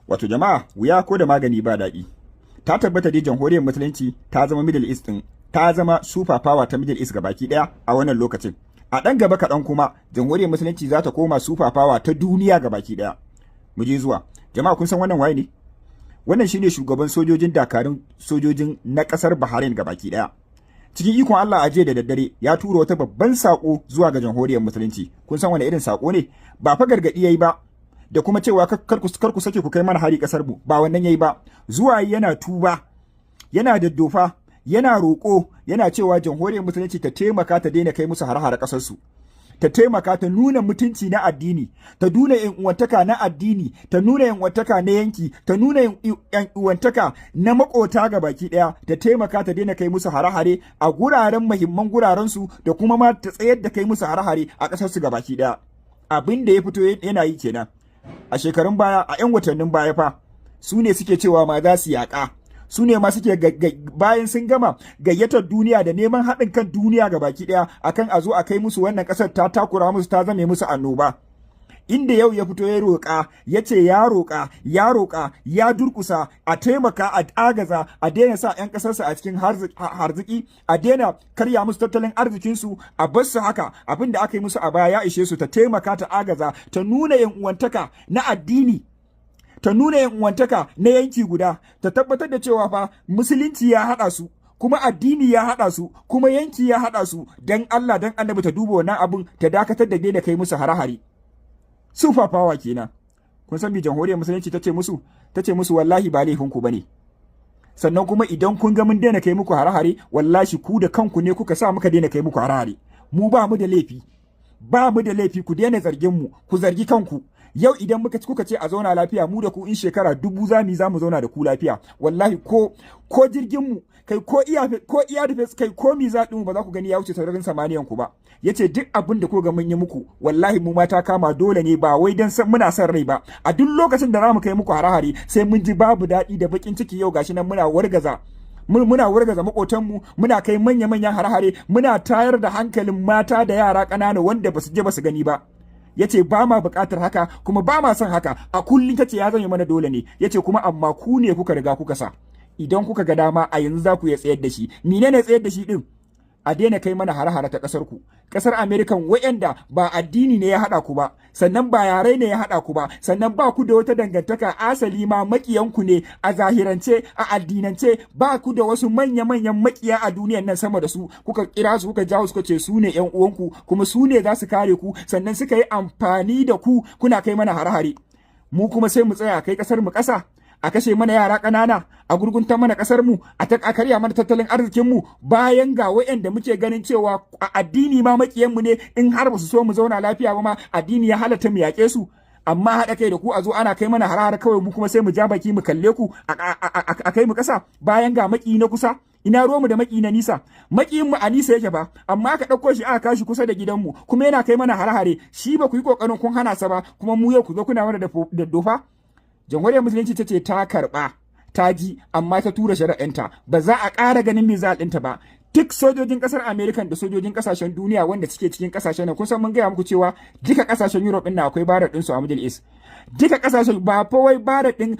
Wato jama'a, wuya ko da magani ba daɗi. Ta tabbata dai Jamhuriyar Musulunci ta zama Middle East din, ta zama super power ta Middle East gabaki ɗaya a wannan lokacin. A ɗan gaba kaɗan kuma Jamhuriyar Musulunci za ta koma super power ta duniya gabaki ɗaya. Mu je zuwa. Jama'a, kun san wannan waye ne? Wannan shine shugaban sojojin dakarun sojojin na ƙasar Bahrain gabaki ɗaya. Cikin ikon Allah, a jiya da daddare ya tura wata babban sako zuwa ga Jamhuriyar Musulunci. Kun san wani irin sako ne? Ba fa gargaɗi yayi ba da kuma cewa kar ku sake ku kai mana hari kasar mu, ba wannan yayi ba. Zuwa yana tuba, yana daddofa, yana roƙo, yana cewa Jamhuriyar Musulunci ta taimaka ta daina kai musu har-hare kasar su, ta taimaka ta nuna mutunci na addini, ta nuna yan uwantaka na addini, ta nuna yan uwantaka na yanki, ta nuna yan uwantaka na makota ga baki daya, ta taimaka ta daina kai musu hare-hare a guraren muhimman guraren su, da kuma ma ta tsayar da kai musu hare-hare a kasar su baki daya. Abin da ya fito yana yi kenan. A shekarun baya, a 'yan watannin baya fa, su ne suke cewa ma za su yaƙa, su ne ma suke bayan sun gama gayyatar duniya da neman haɗin kan duniya ga baki ɗaya akan a zo a kai musu wannan ƙasar, ta takura musu, ta zame musu annoba. Inda yau ya fito ya roƙa, ya ce ya roƙa, ya roƙa, ya durƙusa a taimaka a agaza a daina sa 'yan ƙasarsa a cikin harziki, a daina karya musu tattalin arzikinsu, a bar su haka, abin da aka yi musu a baya ya ishe su, ta taimaka ta agaza, ta nuna 'yan uwantaka na addini, ta nuna yan uwantaka na yanki guda, ta tabbatar da cewa fa Musulunci ya haɗa su, kuma addini ya haɗa su, kuma yanki ya haɗa su. Dan Allah dan Annabi ta duba wannan abun, ta dakatar da daina kai musu hare-hare. Super power kenan. Kun san bi Jamhuriyar Musulunci ta ce musu? Ta ce musu wallahi ba laifin ku bane. Sannan kuma idan kun ga mun daina kai muku hare-hare, wallahi ku da kanku ne kuka sa muka daina kai muku hare-hare. Mu ba mu da laifi, ba mu da laifi. Ku daina zargin mu, ku zargi kanku. Yau idan muka kuka ce a zauna lafiya mu da ku, in shekara 1000 za mu zauna da ku lafiya. Wallahi ko jirgin mu kai, ko iya defense kai, ko mi zaɗin ba za ku gani ya wuce sararin samaniyan ku ba. Yace duk abin da ku ga mun yi muku, wallahi mu mata kama dole ne, ba wai dan muna son rai ba. A duk lokacin da za mu kai muku hare-hare, sai mun ji babu daɗi da bakin ciki. Yau gashi nan muna wargaza makotanmu, muna kai manya-manyan hare-hare, muna tayar da hankalin mata da yara ƙanana wanda basu je basu gani ba. Yace ba ma buƙatar haka, kuma ba ma son haka. A kullum tace ya zame mana dole ne. Yace kuma amma ku ne kuka riga kuka sa. Idan kuka ga dama a yanzu za ku iya tsayar da shi. Menene tsayar da shi din? A daina kai mana hare-hare ta kasar ku, kasar American, wayanda ba addini ne ya hada ku ba, sannan ba yare ne ya hada ku ba, sannan ba ku da wata dangantaka. Asali ma makiyanku ne a zahirance, a addinance ba ku da wasu manya-manyan makiya a duniyan nan sama da su. Kuka kira su, kuka jawo, suka ce su ne yan uwanku, kuma su ne za su kare ku. Sannan suka yi amfani da ku kuna kai mana hare-hare. Mu kuma sai mu tsaya kai kasar mu kasa, a kashe mana yara ƙanana, a gurgunta mana ƙasar mu, a ta karya mana tattalin arzikin mu, bayan ga wayanda muke ganin cewa a addini ma makiyan mu ne. In har ba su so mu zauna lafiya ba ma, addini ya halatta mu yaƙe su. Amma haɗa kai da ku a zo ana kai mana harare kawai, mu kuma sai mu ja baki mu kalle ku a kai mu ƙasa, bayan ga maki na kusa. Ina ruwanmu da maki na nisa? Makiyin mu a nisa yake ba, amma aka ɗauko shi aka kashi kusa da gidanmu, kuma yana kai mana hare-hare. Shi ba ku yi ƙoƙarin kun hana sa ba, kuma mu yau ku zo kuna mana da dofa. Jamhuriyar Musulunci ta ce ta karɓa, ta ji, amma ta tura shari'anta, ba za a ƙara ganin missile ɗinta ba. Duk sojojin ƙasar America da sojojin ƙasashen duniya wanda suke cikin ƙasashen nan, kun san mun gaya muku cewa duka ƙasashen Europe ɗin na akwai barrack ɗinsu a Middle East. Duka ƙasashen, ba fa wai barrack ɗin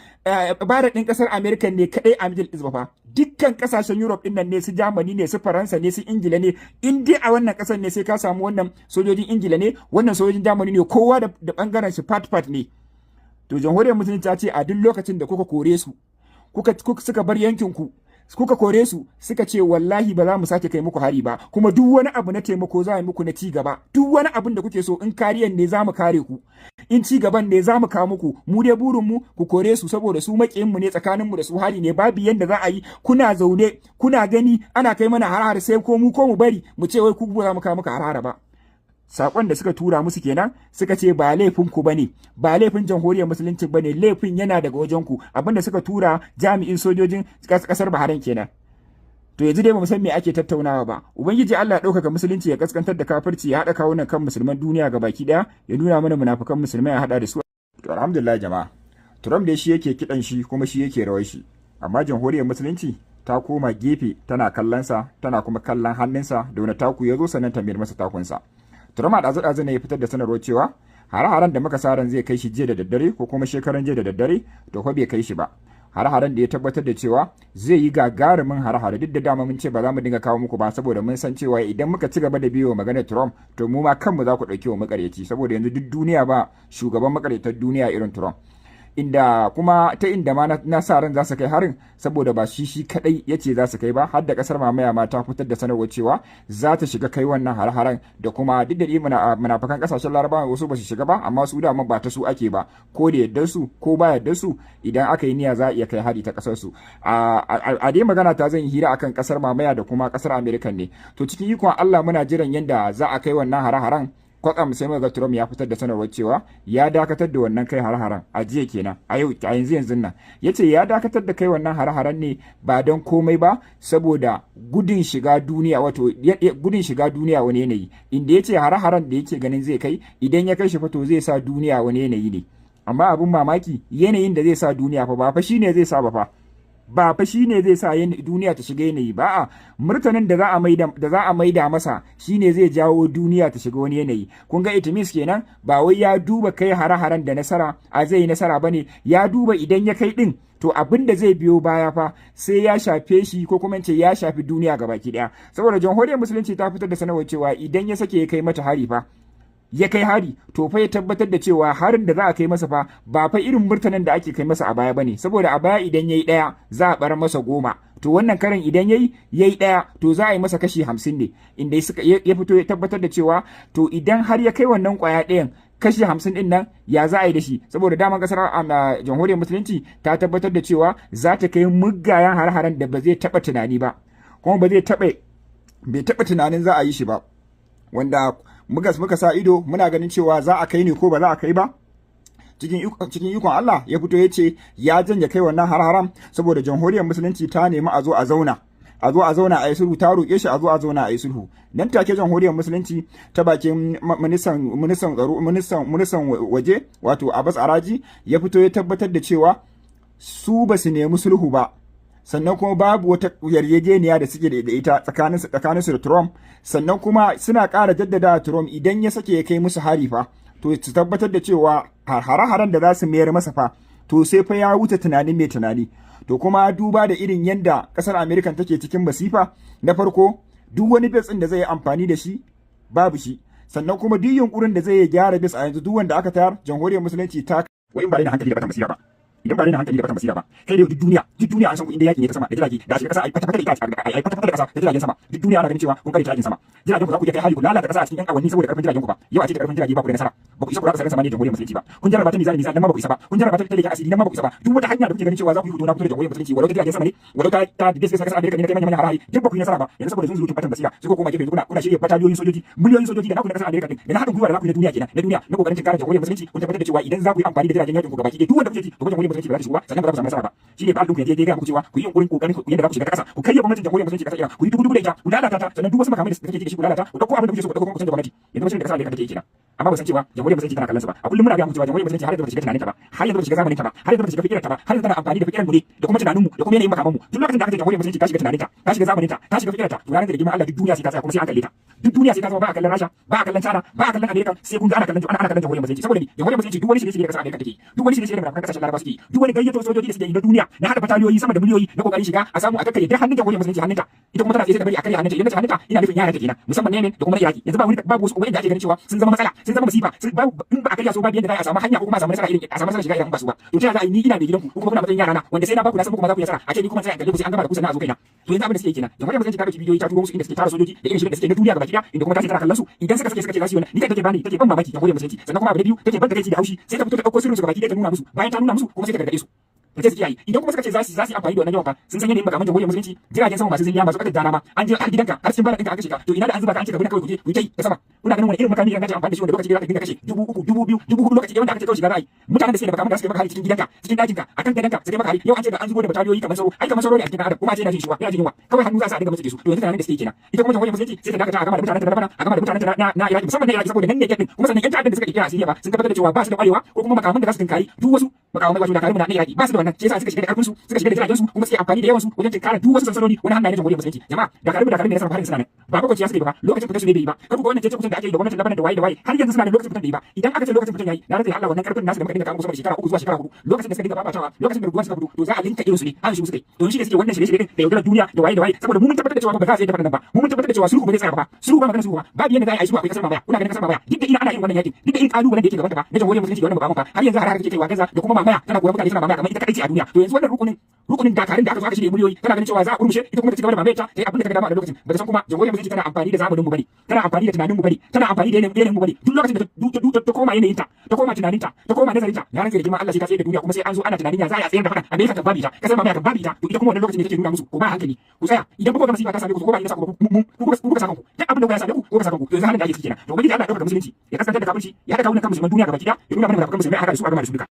ƙasar America ne kaɗai a Middle East ba fa. Dukkan ƙasashen Europe ɗin nan ne, su Germany ne, su Faransa ne, su Ingila ne. In dai a wannan ƙasar ne, sai ka samu wannan sojojin Ingila ne, wannan sojojin Germany ne, kowa da ɓangaren shi, part part ne. To, Jamhuriyar Musulunci ta ce a duk lokacin da kuka kore su, kuka suka bar yankin ku, kuka kore su, suka ce wallahi ba za mu sake kai muku hari ba. Kuma duk wani abu na taimako za mu muku na ci gaba, duk wani abin da kuke so, in kariyan ne za mu kare ku, in ci gaban ne za mu kawo muku. Mu dai burin mu ku kore su, saboda su makiyin mu ne, tsakanin mu da su hari ne. Babu yanda za a yi kuna zaune kuna gani ana kai mana har sai ko mu ko mu bari mu ce wai ku ba za mu kawo muku har ba. Sakon da suka tura musu kenan. Suka ce ba laifin ku bane, ba laifin Jamhuriyar Musulunci bane, laifin yana daga wajen ku. Abinda suka tura jami'in sojojin kasar Bahrain kenan. To, yanzu dai bamu san me ake tattaunawa ba. Ubangiji Allah ya ɗaukaka Musulunci, ya kaskantar da kafirci, ya haɗa kawunan kan musulman duniya ga baki ɗaya, ya nuna mana munafukan musulmai, ya haɗa da su. To, alhamdulillah jama'a, Trump dai shi yake kiɗan shi kuma shi yake rawar shi, amma Jamhuriyar Musulunci ta koma gefe tana kallonsa, tana kuma kallon hannunsa da wani taku ya zo, sannan ta mayar masa takunsa. Trump a ɗazu-ɗazu ne ya fitar da sanarwar cewa Hare-haren da muka sa ran zai kai shi jiya da daddare ko kuma shekaran jiya da daddare, to fa bai kai shi ba. Hare-haren da ya tabbatar da cewa zai yi gagarumin hare-hare, duk da dama mun ce ba za mu dinga kawo muku ba, saboda mun san cewa idan muka ci gaba da biyo maganar Trump, to mu ma kanmu za ku ɗauki wa makaryaci, saboda yanzu duk duniya ba shugaban makaryatar duniya irin Trump. Inda kuma ta inda ma na sa ran za su kai harin, saboda ba shi shi kadai ya ce za su kai ba, har da kasar mamaya ma ta fitar da sanarwar cewa za ta shiga kai wannan har-haren. Da kuma duk da munafukan kasashen Larabawa wasu ba su shiga ba, amma su dama ba ta su ake ba, ko da yardar su ko ba yardar su, idan aka yi niyya za a iya kai hari ta kasar su. A dai magana ta zan yi hira akan kasar mamaya da kuma kasar Amerika ne. To, cikin ikon Allah muna jiran yanda za a kai wannan hare-haren, kwatsam sai muka ga Trump ya fitar da sanarwar cewa ya dakatar da wannan kai hare-haren a jiya kenan. A yau, a yanzu yanzu nan, yace ya dakatar da kai wannan hare-haren ne ba don komai ba saboda gudun shiga duniya, wato gudun shiga duniya wani yanayi, inda yace hare-haren da yake ganin zai kai, idan ya kai shi fa, to zai sa duniya wani yanayi ne. Amma abin mamaki, yanayin da zai sa duniya fa ba fa shine zai sa ba fa, ba fa shine zai sa duniya ta shiga yanayi ba. A murtanin da za a maida masa shine zai jawo duniya ta shiga wani yanayi. Kun ga it means kenan ba wai ya duba kai hare-haren da nasara a zai yi nasara bane, ya duba idan ya kai din, to abin da zai biyo baya fa sai ya shafe shi, ko kuma ce ya shafi duniya gabaki daya, saboda Jamhuriyar Musulunci ta fitar da sanarwar cewa idan ya sake ya kai mata hari fa, ya kai hari, to fa ya tabbatar da cewa harin da za a kai masa fa ba fa irin murtanin da ake kai masa a baya bane, saboda a baya idan yayi daya za a bar masa 10. To wannan karin idan yayi daya, to za a yi masa kashi 50 ne, inda suka ya fito ya tabbatar da cewa to idan har ya kai wannan kwaya ɗayan, kashi 50 din nan ya za a yi da shi? Saboda daman kasar Jamhuriyar Musulunci ta tabbatar da cewa za ta kai muggayen har-haren da ba zai taɓa tunani ba, kuma ba zai taɓa bai taɓa tunanin za a yi shi ba, wanda muka sa ido muna ganin cewa za a kai ne ko ba za a kai ba. Cikin ikon Allah ya fito ya ce ya janye kai wannan har-haram, saboda Jamhuriyar Musulunci ta nemi a zo a zauna, a zo a zauna a yi sulhu, ta roƙe shi a zo a zauna a yi sulhu. Nan take Jamhuriyar Musulunci ta bakin ministan tsaro, ministan waje, wato Abbas Araghchi, ya fito ya tabbatar da cewa su ba su nemi sulhu ba, sannan kuma babu wata yarjejeniya da suke da ita tsakaninsu da Trump. Sannan kuma suna ƙara jaddada Trump idan ya sake ya kai musu hari fa, to su tabbatar da cewa hare-haren da za su mayar masa fa, to sai fa ya wuce tunanin mai tunani. To kuma duba da irin yadda ƙasar Amerika take cikin masifa, na farko duk wani base ɗin da zai yi amfani da shi babu shi, sannan kuma duk yunkurin da zai gyara base a yanzu, duk wanda aka tayar, Jamhuriyar Musulunci ta wai ba da hankali da batan basira ba, idan ba da hankali da batan basira ba, kai da duk duniya an san ku inda yaki ne ta sama da jirage, da shiga kasa ai fata fata da ita, ai fata fata da kasa da jiragen sama. Duk duniya ana ganin cewa kun kare jiragen sama, jiragen ku za ku iya kai hari ku lalata kasa a cikin yan awanni saboda karfin jiragen ku ba. Yau a ce da karfin jirage ba ku da nasara, ba ku isa ku rasa sararin samaniya Jamhuriyar Musulunci ba. Kun jarraba ta mizani mizani nan ma ba ku isa ba, kun jarraba ta leken asiri nan ma ba ku isa ba. Duk wata hanya da kuke ganin cewa za ku yi fito na fito da Jamhuriyar Musulunci, walau ta jiragen sama ne, walau ta base base na kasar Amerika ne na kai manyan manyan hare, duk ba ku yi nasara ba. Yanzu saboda zunzurutun batan basira, sai ko koma gefe kuna shirya bataliyoyin sojoji, miliyoyin sojoji da naku na kasar Amerika din da na haɗin gwiwa da za ku yi na duniya kenan, na duniya, na kokarin tinkarar Jamhuriyar Musulunci. Kun tabbatar da cewa idan za ku yi amfani da jiragen yakin ku gabaki ɗaya, duk wanda kuke ji, to Jamhuriyar Musulunci ba za ta shigo ba, sannan ba za ku samu nasara ba. Shine fa ku yanzu ya ga muku cewa ku yi yunkurin kokarin yadda za ku shiga ta kasa, ku karya gwamnatin Jamhuriyar Musulunci kasar Iran, ku yi dubu dubu da ita, ku lalata ta, sannan duk wasu makamai da take ji da shi ku lalata, ku dauko abin da kuke so ku dauko, ku canza gwamnati. Yanzu gwamnatin da kasar Amerika take yi kenan, amma ba san cewa Jamhuriyar Musulunci tana kallon su ba. A kullum muna ga muku cewa Jamhuriyar Musulunci har yanzu ba ta shiga tunanin ta ba, har yanzu ba ta shiga zamanin ta ba, har yanzu ba ta shiga fikirar ta ba, har yanzu tana amfani da fikirar mu ne da kuma tunanin mu da kuma yanayin makaman mu. Duk lokacin da aka ce Jamhuriyar Musulunci ta shiga tunanin ta, ta shiga zamanin ta, ta shiga fikirar ta, to ranar da girman Allah duk duniya sai ta tsaya kuma sai an kalle ta. Duk duniya sai ta zama ba a kallon Rasha, ba a kallon China, ba a kallon America, sai kun ga ana kallon ana kallon Jamhuriyar Musulunci. Saboda ni Jamhuriyar Musulunci, duk wani shirye-shirye da kasar America take, duk wani shirye-shirye da munafukan kasashen Larabawa suke, duk wani gayyato sojoji da suke yi na duniya na hada bataliyoyi sama da miliyoyi na kokarin shiga a samu a kakkarye duk hannun Jamhuriyar Musulunci, hannunta, ita kuma tana tsaye sai ta bari a karya hannunta. Idan na ce hannunta, ina nufin yaran ta kenan, musamman Yemen da kuma na Iraki. Yanzu ba wani babu wasu wanda ake ganin cewa sun zama matsala, sun zama masifa, sun babu in ba a karya su babu yadda za a samu hanya ko kuma a samu nasara, irin a samu nasara shiga idan ba su ba. To ta za a yi ni ina mai gidanku ko kuma kuna matsayin yara na wanda sai na baku na san muku ma za ku yi nasara, a ce ni kuma sai an kalle ku, sai an gama da ku sannan a zo kaina? To yanzu abin da suke kenan, Jamhuriyar Musulunci ta dauki bidiyoyi ta turo musu inda suke tara sojoji da irin shirin da suke na duniya gaba ɗaya, inda kuma ta ce tana kallon su. Idan suka sake suka ce za su yi wannan, ni kai take bani, take ban mamaki Jamhuriyar Musulunci. Sannan kuma abu na biyu, take ban takaici da haushi, sai ta fito ta dauko sirrin su gaba ɗaya ta nuna musu. Bayan ta nuna musu kuma sai ta gargaɗe su, ta ce su kiyaye. Idan kuma suka ce za su yi amfani da wannan yawan fa, sun san yanayin makaman Jamhuriyar Musulunci, jiragen sama masu zilliya, masu ƙasar dana ma, an je har gidanka, har cikin bana ɗinka an kashe ka. To ina da an zuba ka, an ce ka bi na kawai ku je ku yi tai ta sama? Kuna ganin wani irin makami ne kace amfani da shi wanda lokaci da zaka dinga kashe 3000, 2000, 4000 lokaci ɗaya, wanda aka ce kawai shiga za a yi? Mutanen da suke da makaman da suke maka hari cikin gidanka, cikin ɗakinka, akan gadonka suke maka hari. Yau an ce ga an zubo da bataliyoyi kamar sauro, ai kamar sauro ne a cikin ɗan adam, kuma a ce yana jin shuwa, yana jin yunwa, kawai hannu za su a dinga musu su. To yanzu tunanin da suke kenan. Ita kuma Jamhuriyar Musulunci sai ta dakata a gama da mutanen ta na Lebanon, a gama da mutanen ta na Iraki, musamman na Iraki, saboda nan ne din. Kuma sannan yan ta'addan da suka kira a Siriya ba sun tabbatar da cewa ba su da kwarewa ko kuma makaman da za su tunkari duk wasu makamai, wato dakarun na Iraki ba su da wannan. Wannan shi yasa suka shiga da karfin su, suka shiga da jiragen su, kuma suke amfani da yawan su wajen tinkara duk wasu sansanoni wani hannaye na Jamhuriyar Musulunci. Jama'a, dakarun da na sarrafa harin suna nan, ba ba kwanciya suke ba, lokacin fitar su ne bai yi ba. Kar ku ga wannan cece kucin da ake yi da gwamnatin Lebanon da waye da waye, har yanzu suna da lokacin fitar da yi ba. Idan aka ce lokacin fitan yayi, na rantsa da Allah, wannan karfin nasu da muka dinga kawo musu sama da shekara 3 zuwa shekara 4, lokacin da suka dinga babatawa, lokacin da ruwan suka fito, to za a linka irin su ne an shi suka yi. To shi ne suke wannan shirye-shirye da yaudarar duniya da waye da waye, saboda mu mun tabbatar da cewa ba za a tsaye da faɗan ba. Mu mun tabbatar da cewa sulhu ba zai tsaya ba. Sulhu ba magana sulhu ba, babu yanda za a yi sulhu akwai kasar mamaya. Kuna ganin kasar mamaya, duk da ina ana irin wannan yakin, duk da irin kalubalen da yake gaban ta ba na Jamhuriyar Musulunci da wannan mukamin fa, har yanzu har take kaiwa Gaza da kuma mamaya, tana koyar mutane, tana mamaya kamar ita kadai ce a duniya. To yanzu wannan rukunin dakarun da aka zo aka shirye miliyoyi, tana ganin cewa za a kurmushe ita kuma ta cigaba da mamayar ta, ta yi abin da ta ga dama. A lokacin ba ta san kuma Jamhuriyar Musulunci tana amfani da zamanin mu bane, tana amfani da tunanin mu bane, tana amfani da yanayin mu bane. Duk lokacin da ta koma yanayin ta, ta koma tunanin ta, ta koma nazarin ta, na rantsa da girman Allah sai ta tsaye da duniya. Kuma sai an zo ana tunanin ya za a tsayar da faɗan. Amerika kan babu ita, kasar mamaya kan babu ita. To ita kuma wannan lokacin ne take nuna musu ko ba hankali, ku tsaya. Idan kuka ga masifa ta same ku, ko ba ni na sa ku, ku kuka sa kanku. Duk abin da kuka same ku, ku kuka sa kanku. To yanzu halin da ake ciki kenan. To Ubangiji Allah ya dauka musulunci, ya kaskantar da kafirci, ya haɗa kawunan kan musulman duniya gaba ki ya nuna mana munafikan musulmai, a haka da su, a gama da su duka.